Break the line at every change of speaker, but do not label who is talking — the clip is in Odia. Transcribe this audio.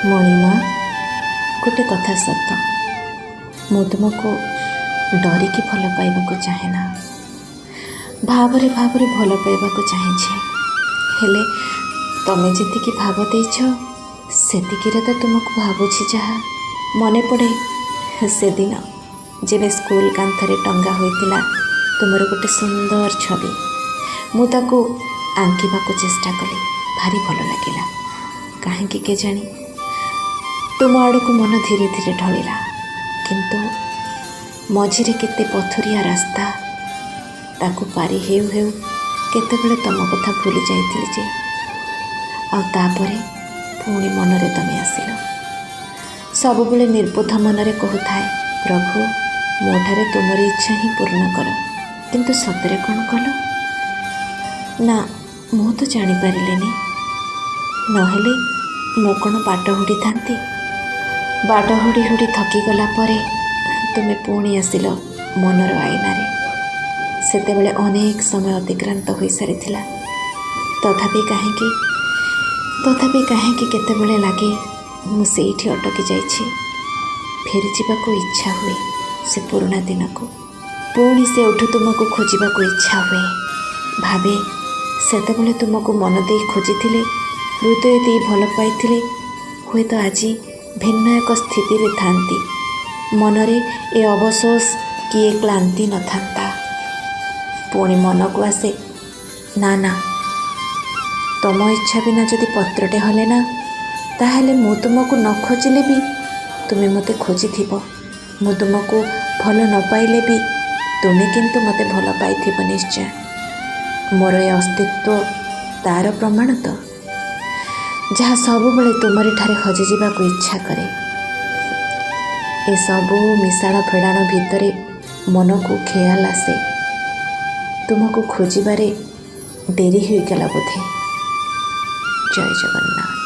ମଣିମା, ଗୋଟେ କଥା ସତ, ମୁଁ ତୁମକୁ ଡରିକି ଭଲ ପାଇବାକୁ ଚାହେଁ ନା, ଭାବରେ ଭାବରେ ଭଲ ପାଇବାକୁ ଚାହିଁଛି। ହେଲେ ତମେ ଯେତିକି ଭାବ ଦେଇଛ, ସେତିକିରେ ତ ତୁମକୁ ଭାବୁଛି ଯାହା। ମନେ ପଡ଼େ ସେଦିନ ଯେବେ ସ୍କୁଲ କାନ୍ଥରେ ଟଙ୍ଗା ହୋଇଥିଲା ତୁମର ଗୋଟେ ସୁନ୍ଦର ଛବି। ମୁଁ ତାକୁ ଆଙ୍କିବାକୁ ଚେଷ୍ଟା କଲି, ଭାରି ଭଲ ଲାଗିଲା। କାହିଁକି କେଜାଣି ତୁମ ଆଡ଼କୁ ମନ ଧୀରେ ଧୀରେ ଢଳିଲା। କିନ୍ତୁ ମଝିରେ କେତେ ପଥୁରିଆ ରାସ୍ତା, ତାକୁ ପାରି ହେଉ ହେଉ କେତେବେଳେ ତମ କଥା ଭୁଲି ଯାଇଥିଲି ଯେ। ଆଉ ତାପରେ ପୁଣି ମନରେ ତମେ ଆସିଲ। ସବୁବେଳେ ନିର୍ବୋଧ ମନରେ କହୁଥାଏ, ପ୍ରଭୁ, ମୋଠାରେ ତୁମରି ଇଚ୍ଛା ହିଁ ପୂର୍ଣ୍ଣ କର। କିନ୍ତୁ ସତରେ କ'ଣ କଲ ନା, ମୁଁ ତ ଜାଣିପାରିଲିନି। ନହେଲେ ମୁଁ କ'ଣ ବାଟ ହୁଡ଼ିଥାନ୍ତି? ବାଟ ହୁଡ଼ି ହୁଡ଼ି ଥକିଗଲା ପରେ ତୁମେ ପୁଣି ଆସିଲ ମନର ଆଇନାରେ। ସେତେବେଳେ ଅନେକ ସମୟ ଅତିକ୍ରାନ୍ତ ହୋଇସାରିଥିଲା। ତଥାପି କାହିଁକି କେତେବେଳେ ଲାଗେ ମୁଁ ସେଇଠି ଅଟକି ଯାଇଛି। ଫେରିଯିବାକୁ ଇଚ୍ଛା ହୁଏ ସେ ପୁରୁଣା ଦିନକୁ। ପୁଣି ସେଉଠୁ ତୁମକୁ ଖୋଜିବାକୁ ଇଚ୍ଛା ହୁଏ। ଭାବେ, ସେତେବେଳେ ତୁମକୁ ମନ ଦେଇ ଖୋଜିଥିଲେ, ହୃଦୟ ଦେଇ ଭଲ ପାଇଥିଲେ ହୁଏତ ଆଜି ଭିନ୍ନ ଏକ ସ୍ଥିତିରେ ଥାନ୍ତି। ମନରେ ଏ ଅବସୋସ କି ଏ କ୍ଳାନ୍ତି ନଥାନ୍ତା। ପୁଣି ମନକୁ ଆସେ, ନା ନା, ତମ ଇଚ୍ଛା ବିନା ଯଦି ପତ୍ରଟେ ହଲେ ନା, ତାହେଲେ ମୁଁ ତୁମକୁ ନ ଖୋଜିଲେ ବି ତୁମେ ମୋତେ ଖୋଜିଥିବ। ମୁଁ ତୁମକୁ ଭଲ ନ ପାଇଲେ ବି ତୁମେ କିନ୍ତୁ ମୋତେ ଭଲ ପାଇଥିବ ନିଶ୍ଚୟ। ମୋର ଏ ଅସ୍ତିତ୍ୱ ତାର ପ୍ରମାଣ ତ, ଯାହା ସବୁବେଳେ ତୁମରିଠାରେ ହଜିଯିବାକୁ ଇଚ୍ଛା କରେ। ଏସବୁ ମିଶାଣ ଫେଡ଼ାଣ ଭିତରେ ମନକୁ ଖେୟାଲ ଆସେ, ତୁମକୁ ଖୋଜିବାରେ ଡେରି ହୋଇଗଲା ବୋଧେ। ଜୟ ଜଗନ୍ନାଥ।